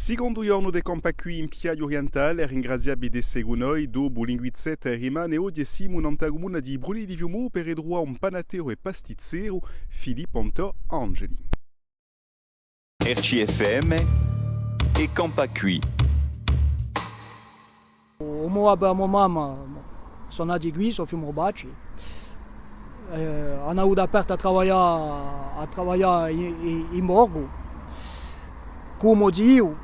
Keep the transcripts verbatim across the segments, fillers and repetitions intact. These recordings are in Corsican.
Sicondu ghjornu di Campà quì in Piaghja Urientale, ringrazià vi d'esse cù noi, dopu Linguizzetta è Rimane, oghje simu nant'à a cumuna di Bruni di Fiumorbu per ritruvà un panatteru è pastizzeru, Filippu Antò Angeli. R C F M è Campà quì. U mo babbu è a mo mamma sò nati quì, sò fiumurbacci. Eh, anu avutu a parte à travaglià, à travaglià in, in, in borgu, cù u mo ziu,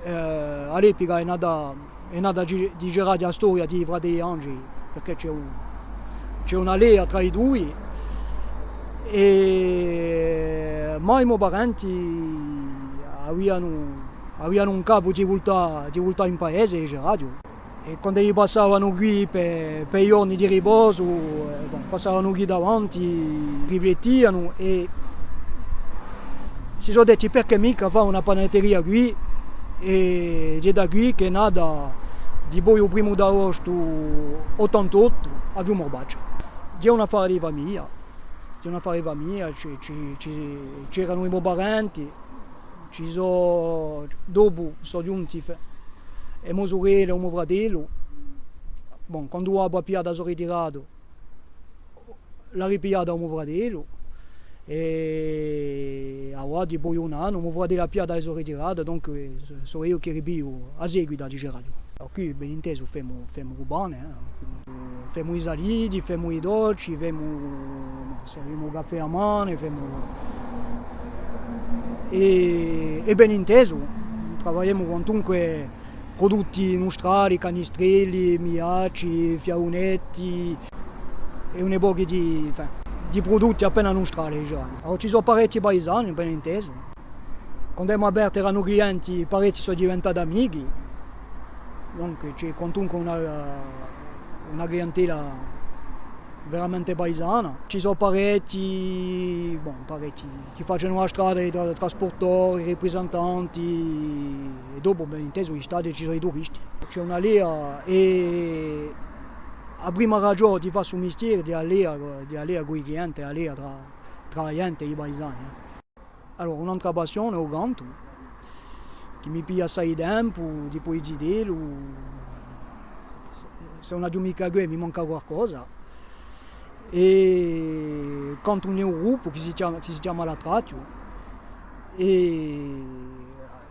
eh, à l'epica hè nata, hè nata di, di girà a storia di i fratelli Angeli, perchè ci hè un, ci hè una lea trà i dui, è, ma i mo parenti avianu, avianu in capu di vultà, di vultà in paese, diceraghju. È quand'elli passavanu quì per, per i ghjorni di riposu, eh, bon, passavanu quì davanti, riflettianu è si sò detti: perchè micca fà una panetteria quì? È hè da quì ch'hè nata, dipoi u primu d'aostu ottantottu, a Fiumurbaccia. Hè un affare di famiglia, hè un affare di famiglia, ci, ci, ci, c'eranu i mo parenti, ci sò, dopu sò ghjunti fe-, e mo surelle, u mo fratellu. Bon, quandu u babbu hà pigliatu a so ritirata, l'hà ripigliata u mo fratellu, è avà dipoi un annu, u mo fratellu hà pigliatu a so ritirata, donc, eh, sò, sò eiu chì ripigliu a seguita, diceraghju. Quì, ben intesu, femu, femu u pane, eh. Femu i saliti, femu i dolci, femu, servimu u caffè à mane, femu, è, è ben intesu, travagliemu quantunque prudutti nustrali, canistrelli, migliacci, fiaunetti è un pocu di, enfin, di prudutti appena nustrali, dicemu. Allora, ci sò parechji paisani, ben intesu. Quand'emu apertu eranu clienti, parechji sò diventati amichi, donc ci hè quantunque una, una clientela veramente paisana. Ci sò parechji, bon, parechji chì facenu a strada, i tra-, trasportori, i riprisentanti, è dopu, ben intesu, d'estate ci sò i turisti. Ci hè una lea, è a prima ragiò di fà stu mistieru hè a lea, hè a lea cù i clienti, hè a lea trà, trà a ghjente è i paisani, eh. Allora, un'antra passione hè u cantu, chì mi piglia assai tempu, dipoi zitellu, s'e ùn aghju micca què, mi manca qualcosa. È cantu in un gruppu chì si chjama, chì si chjama L'Attrachju, è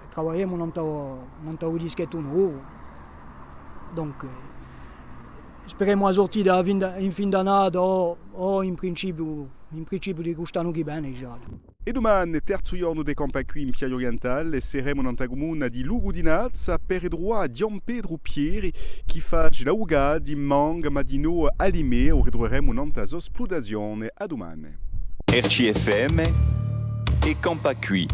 travagliemu nant'à, nant'à u dischettu novu. Donc, speremu a surtita in fin d', in fin d'annata o, o in principiu, in principiu di quist'annu chì vene, digià. È dumane, terzu ghjornu di Campà quì in Piaghja Urientale, seremu nant'à a cumuna di Lugu di Nazza per ritruvà à Ghjuvan Petru Pieri chì face l'avucati, mangu, ma dinò alimè, u ritruveremu nant'à a so spluttazione. À dumane. R C F M è Campà quì.